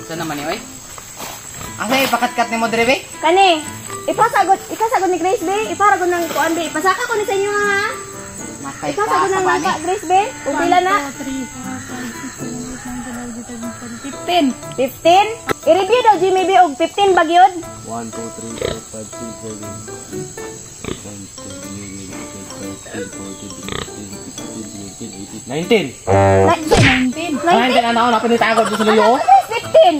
Saan naman ni, oy? Asa ipakatkat ni mo dire, be? Kani, ipasagod, ipasagod ni Grace be, iparagod ng kuan be. Ipasaka ko ni sa inyo ha. Makay Ipasagod ng langka Grace be. Ug pila na? 3, 4, 5, 6, 7, 8, 9, 10, 11, 12, 13, 15. I-review daw Jimmy B og 15 ba gyud? 1, 2, 3, 4, 5, 6, 7, 8, 9, 10, 11, 12, 13, 14, 15, 16, 17, 18, 19. 19. 19. 19 na ako, napanitago doon sa luyo.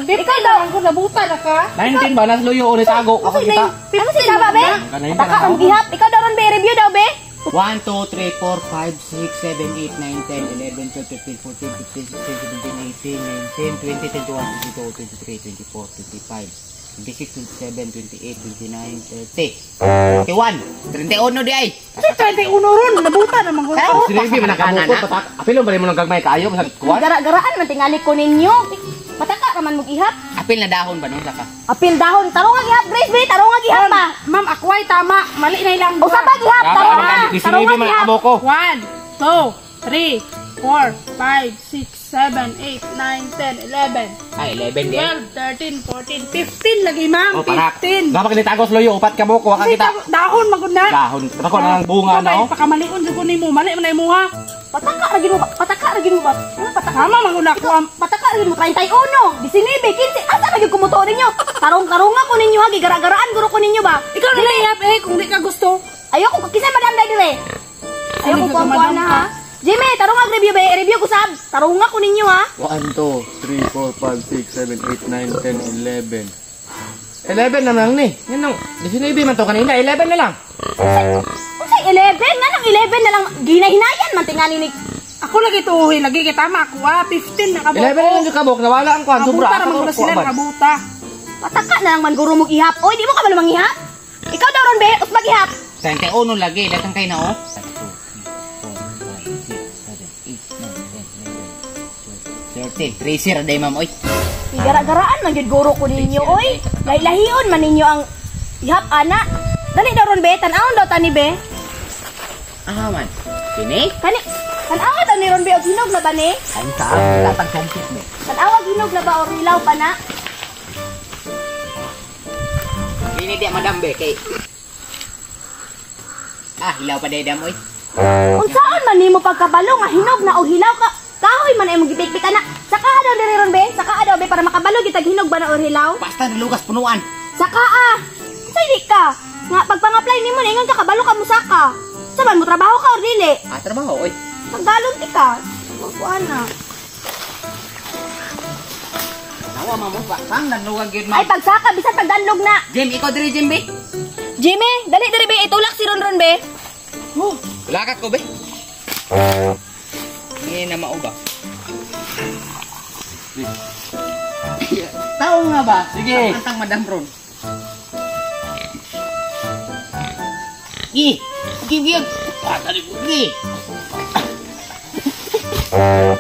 15. Ikaw daw. Ang ko nabuta na ka. 19 ba? Nasa luyo o nitago. Ako Okay, kita. Ano si Saba be? Taka ang gihap. Ikaw daw ron be, review daw be. 1, 2, 3, 4, 5, 6, 7, 8, 9, 10, 11, 12, 13, 14, 15, 16, 17, 18, 19, 20, 21, 22, 23, 24, 25, 26, 27, 28, 29, 30. 31. 31 di ay. Kasi 21 ron, nabuta na man ko. Si Levi, man nakabukod. Patak. Apilon ba rin mo ng gagmay kaayo? Masag kuwan? Gara-garaan man tingali ko ninyo. Pataka raman mo gihap. Apil na dahon ba no saka? Apil dahon. Tarong nga gihap Grace be, tarong nga gihap ba. Ma'am, ako ay tama. Mali na ilang. Usa pa gihap, tarong nga. Si Tarong Levi, nga man gihap. nakaboko. 1, 2, 3, 4, 5, 6, 7, 8, 9, 10, 11, Ay, 11 di ay. 12, 13, 14, 15 lagi ma'am. O, parak. 15. Dapat kinitago sa luyo. Upat ka buko. Waka Kasi kita. dahon magud na. Dahon. Tako na ng bunga na oh. Pakamalion jud ko nimo, mali man na imo ha. Pataka ra gid mo ba? Pataka ra gid mo ba? Ano pataka? Tama man gud na ako. Pataka ra gid mo 31, 19, 15. Asa ra gid kumutuo ninyo? Tarong-tarong ko ninyo ha, gigara-garaan guro ko ninyo ba? Ikaw na lang ihap eh kung di ka gusto. Ayoko kinsa madam dai dire. Ayoko Sige, ko ang madam na ka. ha. Jimmy, tarong nga review be, review ko sab. Tarong nga ko ninyo ha. 1, 2, 3, 4, 5, 6, 7, 8, 9, 10, 11. 11 na lang ni. Yan nang. 19 man to kanina. 11 na lang. Unsay 11? Nga nang 11 na lang ginahinayan man tingali ni Ako lagi tuhi, lagi kay tama ako ah, 15 na ka 11 na lang yung kabok. Nawala ang kuwan. Sobra. Kabuta ra man gud na sila nakabuta. Pataka na lang man guro mong ihap. Oy, di mo ka ba namang ihap? Ikaw daw ron be, usbag ihap. 31 lagi, datang kay na oh. 1, 2, 3, 4, 5, 6, 7, 8, 9, 10, 11, 12, 13. Tracer day ma'am oy. Gara-garaan man gyud guro ko ninyo oy. Lahilahion man ninyo ang ihap ana. Dali daw ron be, tan-awon daw tani be. Ah man. Kini? Kani tan-awa daw ni ron be og hinog na ba ni? Ay sa tatag sumpit be. Tan-awa hinog na ba or hilaw pa na? Kini di madam be kay. Ah, hilaw pa day dam oy. Unsaon man nimo pagkabalo nga hinog na o hilaw ka? Kahoy man ay imong gipikpik ana. Saka daw diri ron be, saka daw be para makabalo gitag hinog ba na or hilaw? Basta nalugas punuan. Saka ah. Unsay di ka? Nga pagpang-apply nimo ningon ka kabalo ka musaka. Sa man mo trabaho ka or dili? Ah, trabaho oy. Paggalon ti ka. Kuan na. Tawa ma'am oh. Pang nanluwag gyud Ay ma'am. pagsaka bisan pagdanlog na. Jim, ikaw diri Jim be. Jimmy, dali diri be itulak si Ronron be. Oh, lakat ko be. Ngayon na mao ba? Tao nga ba? Sige. Antang madam ron. Gi. Gi gi. Patali ko gi.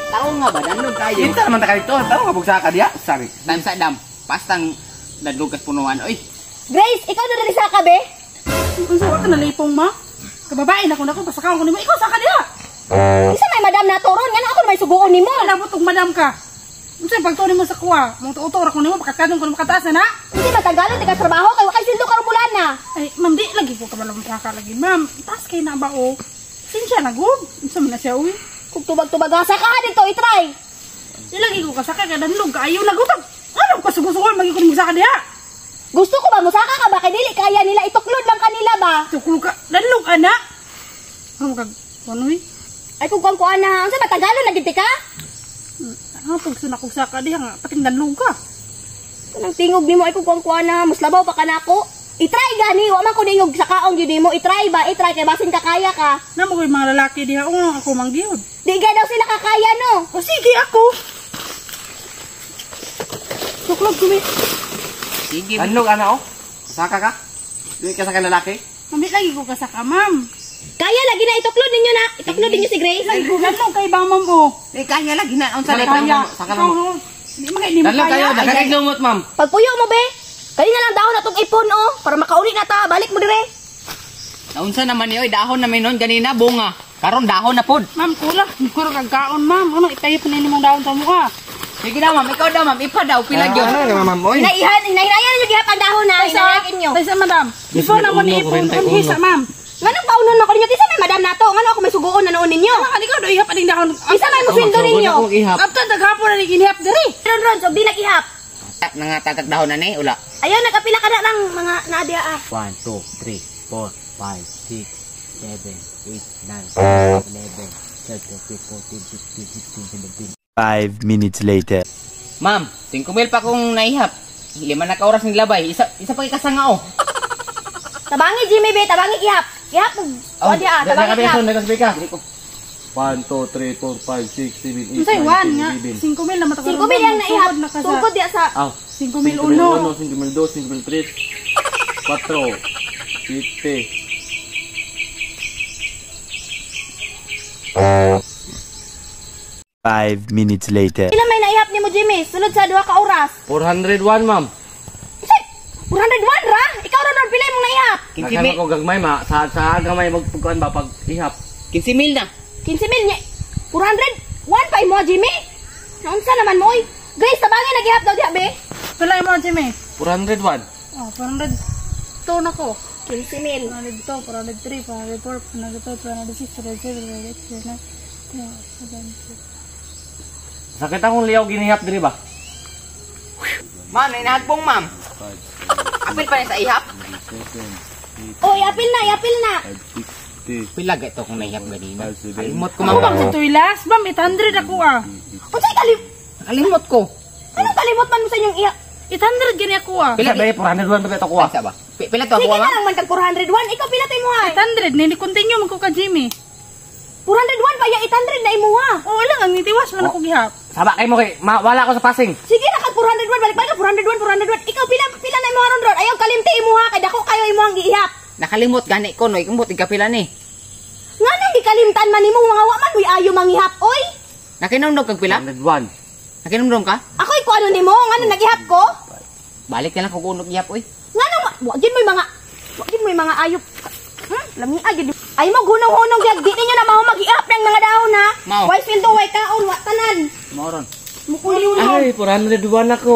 Tao nga ba dandog tayo. Kinsa naman ta kadto. Tarong nga bugsaka diya. Sabi. Time sa dam. Pastang dandog kas punuan oy. Grace, ikaw na diri saka be. Unsa wa ka nalipong ma? Kababae na ko nako pasakaon ko nimo. Ikaw sa ka diha. Isa may madam na toron, ngano ako na may suguon nimo. Wala mo tong madam ka. Unsa pagtuon nimo sa kuwa? Mong tuuto ra ko nimo pakatadong ko nimo kataas na na. Hindi matagalon ti ka trabaho kay wa kay sweldo karon bulan na. Ay, ma'am di lagi ko kabalo mo ka lagi, ma'am. Taas kay na ba o? Sinsya na gud. Unsa man na siya uy? Kung tubag-tubag saka dito i-try. Di lagi ko kasaka kay danlog kaayo lagutag. Ano pasugusugon magi ko nimo saka diha? Gusto ko ba musaka ka ba kay dili kaya nila ituklod lang kanila ba? Tuklo ka. Danlog ana. Ano kag kuno uy? Ay kung kuan kuan na, unsa matagalon na gid ti ka? Ano pag sunakog saka diha nga pating danlog ka. Kanang tingog nimo ay kung kuan kuan na, mas labaw pa kanako. I-try gani, wa man ko ningog sa kaong gyud nimo, i-try ba, i-try kay basin kakaya ka. Namo ko'y mga lalaki diha uno ako manggihod. Di gay daw sila kakaya no. O sige ako. Tuklog kumi. Sige. be. Danlog ana oh. Saka ka? Di ka sa lalaki? Mami lagi ko kasaka, ma'am. Kaya lagi na ituklod ninyo na, ituklod ninyo si Grace. Lagi ko danlog kay ba ma'am o. Eh kaya lagi na unsa Saka lay lang, kaya. saka lang. Ikaw, no. Di man kay nimo Danlog kayo. kaya. Daghan lumot ma'am. Pagpuyo mo be. Kani na lang dahon atong ipon oh, para makauli na ta, balik mo dire. Naunsa naman ni oy dahon na nun ganina bunga. Karon dahon na pod. Ma'am, kulang. Mura kag kaon, ma'am. Ano, itayo pa nini mong daon sa mukha. Sige na, ma'am. Ikaw daw, ma'am. Ipa daw. Pila gyud. Ano nga ma'am oy? Hinaihan, hinahinayan ninyo gihap ang dahon ha. Hinahayan inyo. Taysa, madam. Before na mo ni ipon, unhisa, ma'am. Nganong paunon man ko ninyo? Kisa may madam nato. Ngano ako may suguon na noon ninyo? Ano, ikaw daw ihap aning dahon. Kisa may musweldo ninyo? Ihap. Abtan, taghapon na ni ginihap diri. Ron ron, so di nag-ihap. Nangatagag dahon na ni, ula. Ayaw, nagapila ka na ng mga naadya ah. 1, 2, 3, 4, 5, 6, 7, 8, 9, 10, 11, 12, 13, 14, 15, 16, 17. 5 minutes later. Ma'am, 5 mil pa kong naihap. 5 na ka oras nilabay. Isa pa ikasanga oh. Tabangi Jimmy be, tabangi gihap. Gihap og Oh, oh, ah, tabangi gihap. Nagkasbi ka. 1, 2, 3, 4, 5, 6, 7, 8, Unsay 9, 1 nga? 10, 5,000 na mata 5 mil ang naihap. Sugod na ka sa Sugod diya sa 11. Ah, 5,000 uno. 5,002, 5,003, 4, 7. 5 minutes later. Pila may naihap nimo Jimmy? Sulod sa 2 ka oras. 401, ma'am. Unsay? 401 ra? Ikaw ron ron pila imong naihap? 15 mil. Naghanap ko gagmay ma sa gamay magpagkuan ba pag ihap. 15 mil na. 15 mil niya. 401 pa imo Jimmy. Naunsa naman mo oy? Grace, tabangi naghihap daw diha be. Pila mo, Jimmy? 401. Oh, 402 na ko. 15 mil. 402, 403, 404, 405, 406, 407, 408, 409, 10, Sakit akong liyaw ginihap diri ba? Ma'am, nainahagbong ma'am. Apil pa ni sa ihap. Oh, iapil na, iapil na. Pila ga ito kung naihap ganina. Kalimot ko Ako ma'am. bang sa tuilas? Ma'am, 800 ako ah. Unsay kalim? Kalimot ko. Anong kalimot man mo sa inyong ihap? 800 gani ako ah. Pila Pila ba 401 ba ito kuha? Sa ba? Pila to ako Sige ma'am? na lang man kag 401. Ikaw pila to imuha? 800, nini continue man ko ka Jimmy. 401 pa ya 800 na imuha. Oo lang, ang nitiwas man ako gihap. Saba kay mo kay ma, wala ko sa passing. Sige na kag 401 balik balik 401 401. Ikaw pila pila na imuha ron ron. Ayaw kalimti imuha kay dako kayo imuhang giihap. Nakalimot gani ko no, ikumot ikapila ni. Nganong gikalimtan man nimo mga wa man huy ayo manghihap oy? Nakinomdom kag pila? 401. Nakinomdom ka? Ako'y kuano nimo ngano naghihap ko? Balik na lang kung unog ihap oy. Nganong wa gyud mo'y mga wa gyud mo'y mga ayop. Lami gyud. Ay mo hunong-hunong gyud di ninyo na maho maghihap ng mga dahon ha. Mao. Way sweldo, way kaon, wa tanan. Moron. Mukuliw Ay, 401 ako.